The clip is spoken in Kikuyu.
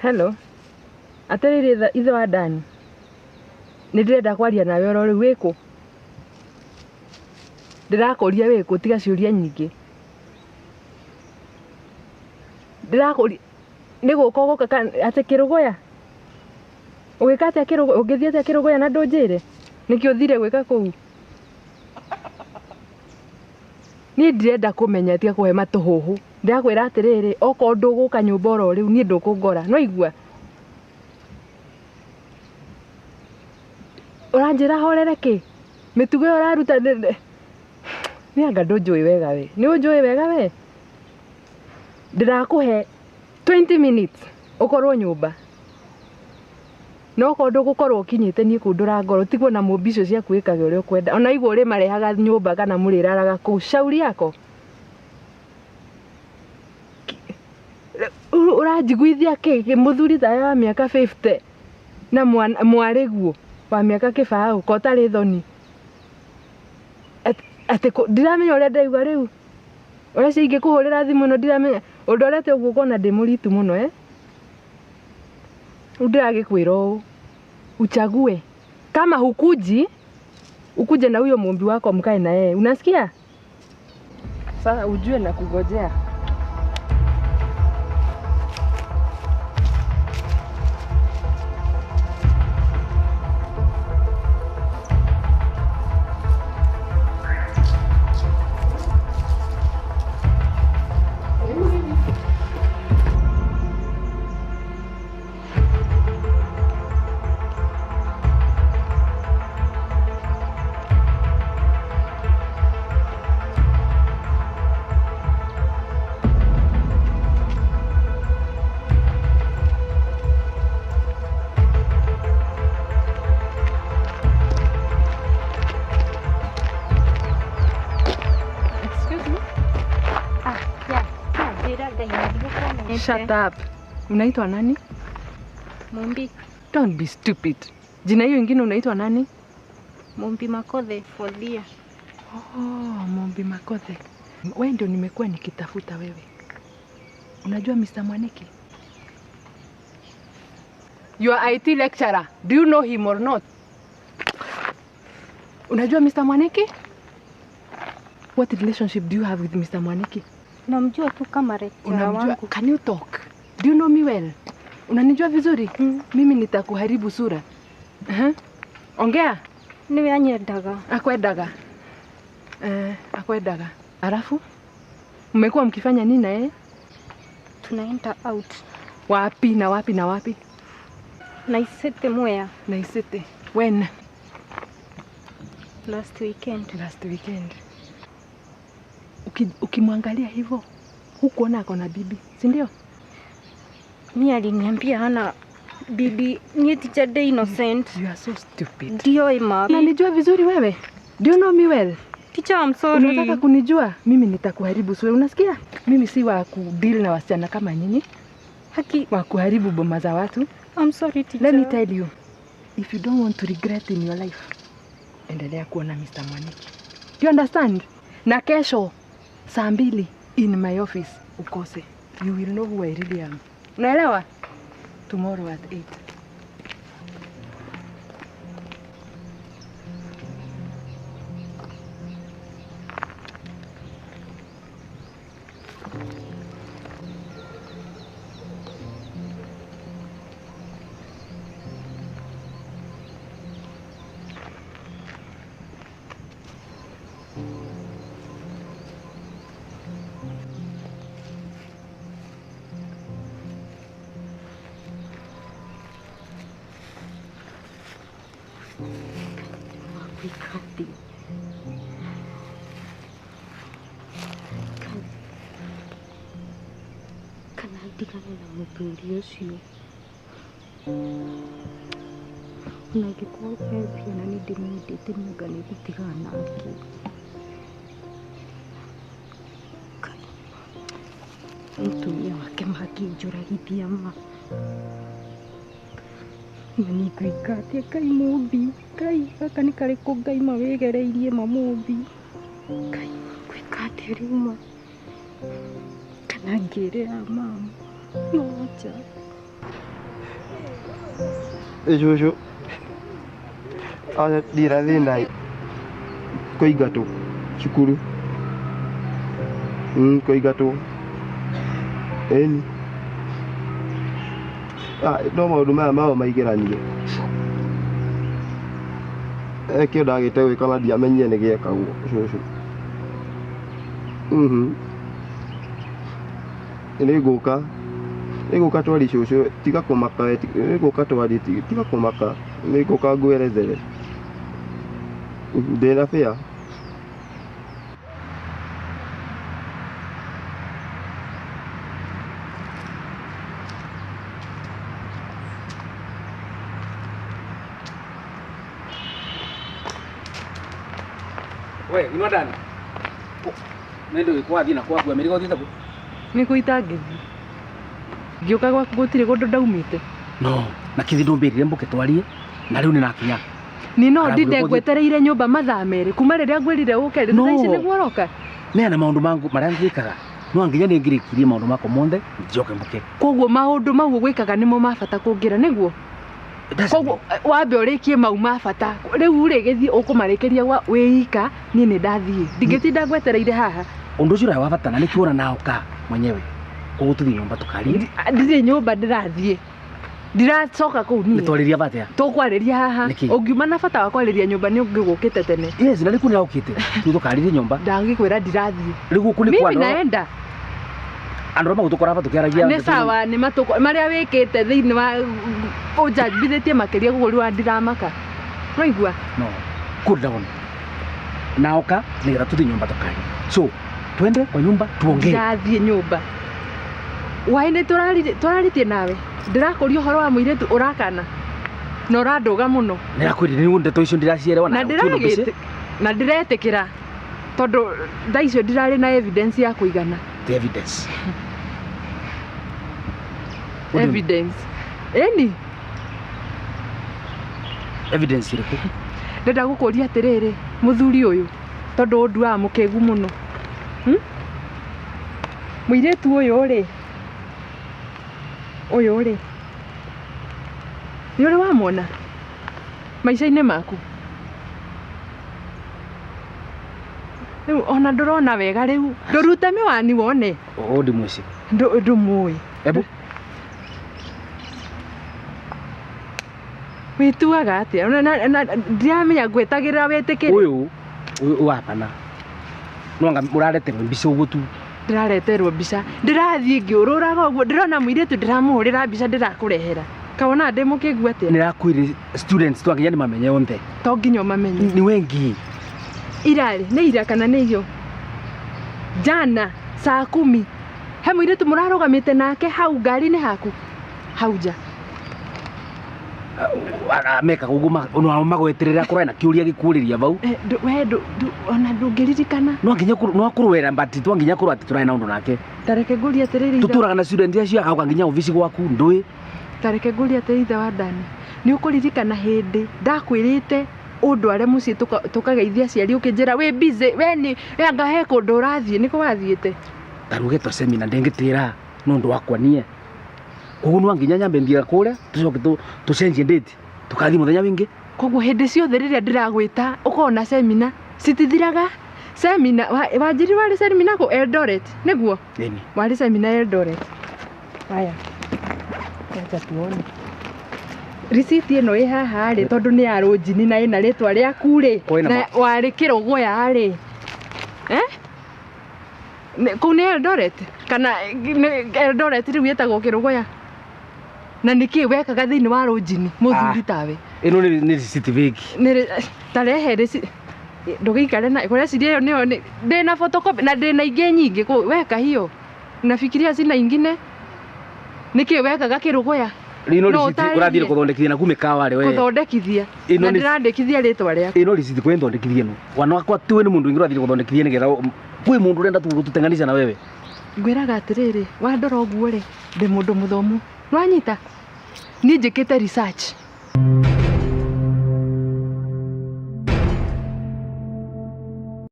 Hello. Atĩrĩrĩ ithe wa Dani. Nĩ ndĩrenda kwaria nawe oro rĩu wĩkũ? Ndĩrakũria wĩkũ tiga ciũria nyingĩ. Ndĩrakũria nĩ gũka ũgũka atĩ kĩrũgũya? Ũgĩka atĩa kĩrũgũya? Ũngĩthiĩ atĩa kĩrũgũya na ndũnjĩre? Nĩkĩ ũthire gwĩka kũu? Niĩ ndirenda kũmenya tiga kũhe matũhũhũ. Ndĩrakwĩra atĩrĩrĩ, okorwo ndũgũka nyũmba oro rĩu niĩ ndũkũngora. Nĩwaigua? Ũranjĩra horere kĩ? Mĩtugo ĩyo ũraruta nĩ anga ndũnjũĩ wega we. Nĩ ũnjũĩ wega we? Ndĩrakũhe 20 minutes ũkorwo nyũmba. No okorwo ndũgũkorwo ũkinyĩte niĩ kũu ndũrangora ũtigwo na mũmbi icio ciaku wĩkage ũrĩa ũkwenda. Ona igua ũrĩmarehaga nyũmba kana mũrĩraraga kũu. Shauri yako. Ũranjiguithia kĩ? Mũthuri tawe wa mĩaka 50 na mwarĩguo wa mĩaka kĩbaũ ko ũtarĩ thoni. Atĩ ndiramenya ũrĩa ndaigua rĩu. Ũrĩa ingĩkũhũrĩra thimũ ĩno ndiramenya. Ũndorete ũguo ũkona ndĩ mũritu mũno eh? Rĩu ndĩragĩkwĩra ũũ, uchague kama hukuji ukuje na huyo mumbi wako mkae na yeye, unasikia? Sasa ujue na kugojea. Excuse me? Ah, yeah, yeah, njĩra Ngai nĩndĩgũkuonete. Shut up. Unaitwa nani? Mumbi, Don't be stupid. Jina hiyo ingine unaitwa nani? Mumbi Makothe Fothia. Oh, Mumbi Makothe. Wewe ndio nimekuwa nikitafuta wewe. Unajua Mr. Mwaniki? Your IT lecturer. Do you know him or not? Unajua Mr. Mwaniki? What relationship do you have with Mr. Mwaniki? Namjua tu kama lecturer Unamjua? wangu. Can you talk? Do you know me well? Unanijua vizuri? Mm. Mimi nitakuharibu sura. Uh-huh. Ongea. Nĩwe anyendaga. Akwendaga. Akwendaga. Alafu mmekuwa mkifanya nini na yeye? Tunaenda out. Wapi na wapi na wapi? Naisete Mwea Naisete. When? last weekend. Last weekend. Ukimwangalia hivyo hukuona ako na bibi, si ndio? Mi aliniambia hana bibi, ni teacher day innocent. You are so stupid. Ndio ima. Unanijua vizuri wewe? Do you know me well? Teacher, I'm sorry. Unataka kunijua? Mimi nitakuharibu sura, unasikia? Mimi si wa kudeal na wasichana kama nyinyi, Haki, wa kuharibu boma za watu. I'm sorry teacher. Let me tell you, if you don't want to regret in your life, endelea kuona Mr. Mwaniki. Do you understand? Na kesho saa 2 in my office ukose. You will know who I really am. Unaelewa? Tomorrow at 8. Kana ndigane na mũthuri ũcio. Ona angĩkorwo he ciana nĩ ndĩmwendete niĩ anga nĩ ngũtigana nake. Kai, mũtumia wake mangĩnjũragithia ma. Na nĩ ngwĩka atĩa Ngai mũmbi? Ngai, gaka nĩ karĩkũ Ngai ma wĩgereirie ma mũmbi? Ngai, ngwĩka atĩa rĩu ma? Kana ngĩre ya mama? No acha. Ĩ cũcũ, aca ndirĩ na thĩna kũingatwo cukuru. Kũingatwo. Ĩni. No maũndũ maya mao ma igeranio. He kĩo ndagĩte gwĩka na ndiamenyire nĩ gĩekagwo cũcũ. Nĩngũka, nĩngũka twarie cũcũ, tiga kũmaka we, nĩngũka twarie, tiga kũmaka, nĩngũka ngwerethere. Ndĩna fare. We, inua ndani. Nĩ ndũĩ kwathiĩ na kwakua mĩrigo ũthiĩte kũ? Nĩ kũ itangĩthiĩ. Ngĩũka gwaku gũtirĩ kũndũ ndaumĩte. No, na kĩthi ndũmbĩrire mbũke twarie na rĩu nĩnakinya. Ni no Arabu ndinde nĩkũthiĩ- ngwetereire nyũmba mathaa merĩ kuma rĩrĩa ngwĩrire ũke rĩ No. thaa ici nĩguo ũroka. Neana maũndũ mangu marĩa ngwĩkaga. No nginya nĩ ngĩrĩkirie maũndũ makwa monthe njoke mbũke. Koguo maũndũ mau ũgwĩkaga nĩmo ma bata kũngĩra nĩguo? Koguo wambe ũrĩkie mau ma bata. Rĩu rĩ gĩthiĩ ũkũmarĩkĩria gwa wĩ ika niĩ nĩ ndathiĩ. Ndingĩtinda ngwetereire haha. Ũndũ ũcio ũrĩa wa bata na nĩkĩo wona naũka mwenyewe. Koguo tũthiĩ nyũmba tũkarie. Ndirĩ nyũmba ndĩrathiĩ. Ndiracoka kũu niĩ. Nĩtwarĩria bata. Tũkwarĩria haha. Nĩkĩ? Ũngiuma na bata wa kwarĩria nyũmba nĩ ũngĩgũkĩte tene. Yes, na nĩkuo nĩraũkĩte. Tũthiĩ tũkarĩrie nyũmba. Ndagĩkwĩra ndirathiĩ. Rĩu gũkũ nĩ Mimi kwa andũ naenda. andũ arĩa magũtũkora aba tũkĩaragia. Nĩ sawa nĩ matũko marĩa wĩkĩte thĩinĩ wa ũnjambithĩtie makĩria gũkũ rĩu ndiramaka. Nĩwaigua? No, cool down. Naoka nĩgetha tũthiĩ nyũmba tũkarie. So, twende kwa nyumba tuongee. Ndirathiĩ nyũmba. Waĩ nĩ tũrarĩtie nawe. Ndĩrakũria ũhoro wa mũirĩtu ũrakana. Na ũrandũga mũno. Nĩrakwĩrire nĩ ndeto icio ndĩracielewa Na ndĩragĩtĩ na ndĩretĩkĩra tondũ thaa icio ndirarĩ na evidence ya kũigana. The evidence. What do you mean? Evidence. Ĩni, Evidence ĩrĩkũ? ndĩrenda gũkũria atĩrĩrĩ, mũthuri ũyũ tondũ ũnduaga mũkĩgu mũno. Mũirĩtu ũyũ rĩ, ũyũ rĩ, nĩ ũrĩ wamwona maica-inĩ maku? Rĩu ona ndũrona wega rĩu, ndũrute mĩwani wone. Ũũ ndimwĩci. Ndũmũĩ. Ebu. Wĩtuaga atĩa? Ndiramenya ngwĩtagĩrĩra wĩtĩkĩre. Ũyũ ũyũ hapana. No anga mũrareterwo mbica ũguo tu. Ndĩrareterwo mbica. Ndĩrathiĩ ngĩũrũraga ũguo, ndĩrona mũirĩtu ndĩramũhũrĩra mbica ndĩrakũrehera. Kawona ndĩ mũkĩgu atĩa? Nĩrakwĩrire students twanginya nĩmamenye onthe. To nginya ũmamenye. Ni wengi. Irarĩ, nĩ ira kana nĩ iyo? Jana saa 10 he mũirĩtu mũrarũgamĩte nake hau ngari-inĩ haku hau nja. Mekaga ũguo no magweterera kũraya na kĩũria gĩkũrĩria vau. We ona ndũngĩririkana. No nginya no kũrwera but to nginya kũrwo atĩ tũrarĩ na ũndũ nake. Tareke ngũrie atĩrĩrĩ ithe. Tũtũraga na student acio agauka nginya obici gwaku ndũĩ. Tareke ngũrie atĩrĩrĩ ithe wa Dani. Nĩ ũkũririkana hĩndĩ ndakwĩrĩte ũndware mũciĩ tũkageithia aciari ũkĩnjĩra wĩ busy we nĩ we anga he kũndũ ũrathiĩ nĩkũ wathiĩte? Taruge twa seminar ndĩngĩtĩra nĩ ũndũ wakwa niĩ. Koguo no nginya nyambe nthire kũrĩa tũcoke tũcenjie date tũkathiĩ mũthenya wingĩ. Koguo hĩndĩ ciothe rĩrĩa ndĩragwĩta ũkorwo na seminar citithiraga. Seminar wanjĩrire warĩ seminar kũ Eldoret nĩguo? Ĩni. Warĩ seminar Eldoret. Haya. Acha tuone. Receipt ĩno ĩ haha rĩ tondũ nĩ ya rũnjini na ĩna rĩtwa rĩaku rĩ Kwĩna na ma- warĩ kĩrũgũya rĩ. Kũu nĩ Eldoret kana nĩ Eldoret rĩu ĩtagwo kĩrũgũya? Na nĩkĩ wekaga thĩinĩ wa rũnjini mũthuri tawe? Ĩno nĩ receipt fake. Nĩ tarehe ndũgĩikare na kũreciria ĩyo nĩyo ndĩna photocopy na ndĩna ingĩ nyingĩ kũ weka hiyo. Nafikiria sina ingine. Nĩkĩ wekaga kĩrũgũya? Rĩno No receipt ũtarĩrie. ũrathiĩ kũthondekithia na ku mĩkawa rĩ we. Kũthondekithia. Ĩno Na nĩ ndĩrandĩkithia rĩtwa rĩaku. Ĩno receipt kwĩ thondekithia ĩno. Wana wakwa tiwe nĩ mũndũ ũngĩ ũrathiĩ gũthondekithia nĩgetha kwĩ mũndũ ũrenda tũtenganisha na wewe. Ngwĩraga atĩrĩrĩ, wandora ũguo rĩ, ndĩ mũndũ mũthomu. Nĩwanyita? Niĩ njĩkĩte research.